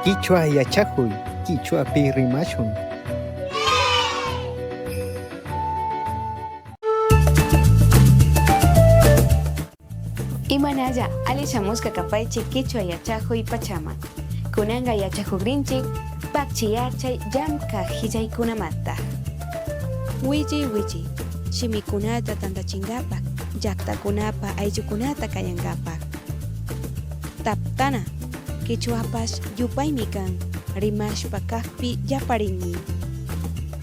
Quichua yachajuy, quichuapi rimashun. Imanalla ali shamushka kapaychik kichwa yachajuy pachaman. Kunanga yachajugrinchik pakchi yachay llamkaj hillaykunamanta. Willi willi, shimikunata tantachinkapak, llaktakunapa ayllukunata kayankapak. Taptana, kichwapash yupaymi kan, rimashpa kakpi yaparinmi.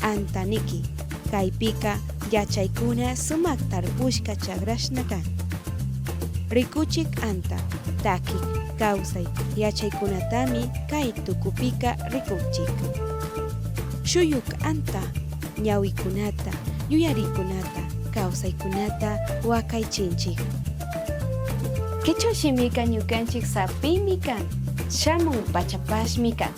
Antaniki, kaypika yachaykuna sumak tarpushka chakrashna kan. Rikuchik anta, takik, kawsay, yachaykunatami kay tukupika rikuchik. Shuyuk anta, ñawikunata, yuyarikunata, kawsaykunata wakaychinchik. Kichwa shimika ñukanchik sapimi kan, shamun pachapashmi kan.